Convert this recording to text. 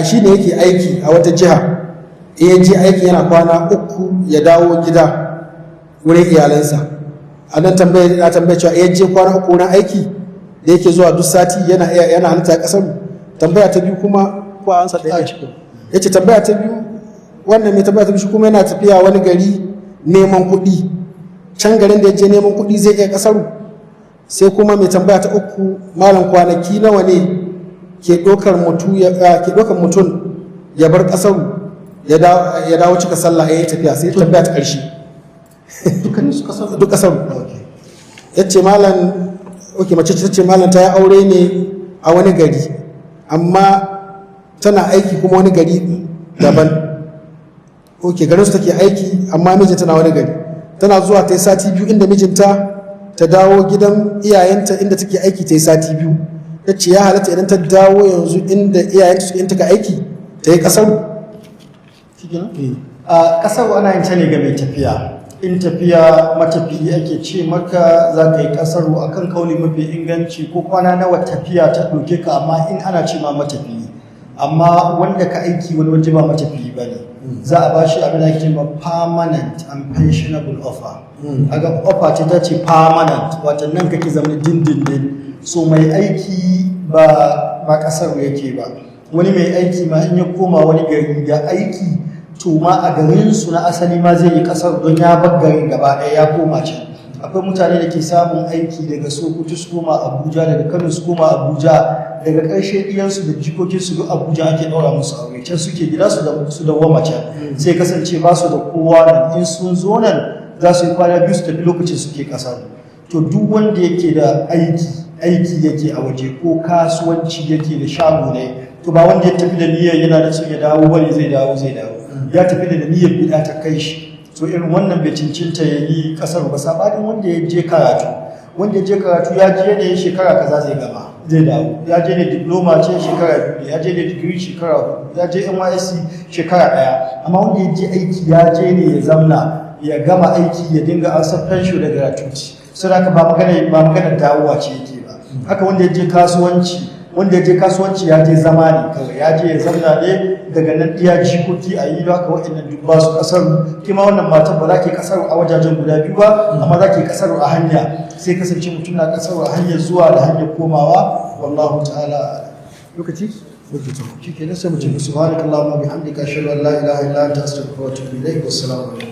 Shi ne yake aiki a wata jiha. In ya je aiki, yana kwana 3 ya dawo gida wurin iyalansa. A nan tambaya na tambaya cewa ya je kwana 3 wurin aiki da yake zuwa duk sati, yana iya, yana halitta kasar? Tambaya ta biyu kuma, ko an sa ɗaya ya ce, tambaya ta biyu, wannan mai tambaya ta biyu shi kuma yana tafiya wani gari neman kuɗi. Can garin da ya je neman kuɗi, zai iya kasaru? Sai kuma mai tambaya ta uku: malam, kwanaki nawa ne ke ɗaukar mutum ya bar kasaru ya dawo cika sallah ya yi tafiya? Sai tambaya ta ƙarshe. Dukkanin su kasar? Duk kasaru. Ya ce malam, ok, mace ta ce malam, ta yi aure ne a wani gari, amma tana aiki kuma wani gari daban. Ok, garin su take aiki, amma mijinta na wani gari. Tana zuwa ta yi sati 2 inda mijinta, ta dawo gidan iyayenta inda take aiki ta yi sati 2. Ta ce ya halatta idan ta dawo yanzu inda iyayenta suke, in taka aiki, ta yi kasar? A kasar ana yin ta ne ga mai tafiya. In tafiya, matafiyi ake ce maka, za ka yi kasaru akan kauli mafi inganci, ko kwana nawa tafiya ta ɗauke ka, amma in ana ce ma matafiyi. Amma wanda ka aiki wani waje ba matafiyi ba ne. Za a ba shi abin da ake ce ma permanent and pensionable offer. Aga offer ce ta ce permanent, wata nan kake zama dindindin. So mai aiki ba kasar yake ba. Wani mai aiki ma in ya koma wani gari da aiki, to ma a garinsu na asali ma zai yi kasar, don ya bar garin gaba ɗaya ya koma can. Akwai mutane da ke samun aiki daga Sokoto su koma Abuja, daga Kano su koma Abuja. Daga ƙarshe ɗiyansu da jikokinsu duk Abuja ake ɗaura musu aure, can suke gida su dawwama can. Sai kasance ba su da kowa nan. In sun zo nan, za su yi kwana 2 su tafi, lokacin suke ƙasa. To duk wanda yake da aiki, aiki yake a waje ko kasuwanci yake da shago ne, to ba wanda ya tafi da niyyar yana da son ya dawo bane, zai dawo, zai dawo. Ya tafi da niyyar bida ta kai shi. So irin wannan bai cincinta ya yi kasar ba, sabanin wanda ya je karatu. Wanda ya je karatu, ya je ne shekara kaza zai gama, zai dawo. Ya je ne diploma ce shekara 2, ya je ne digiri shekara 4, ya je NYSC shekara 1. Amma wanda ya je aiki, ya je ne ya zamna, ya gama aiki, ya dinga ansa pension da gratuity. Sai haka ba magana dawowa ce yake ba. Haka wanda ya je kasuwanci, wanda ya je kasuwanci ya je zama ne kawai, ya je ya zamna ne, daga nan iya jikoki a yi. Haka waɗannan duk ba su kasar. Kima wannan matan ba za ki kasar a wajajen guda biyu ba, amma za ki kasar a hanya. Sai kasance mutum na kasar a hanyar zuwa da hanyar komawa. Wallahu ta'ala. Lokaci. Shi ke sai mutum. Subhanakallahumma bihamdika, ashhadu an la ilaha illa anta, astaghfiruka wa atubu ilaik. Wassalamu alaikum.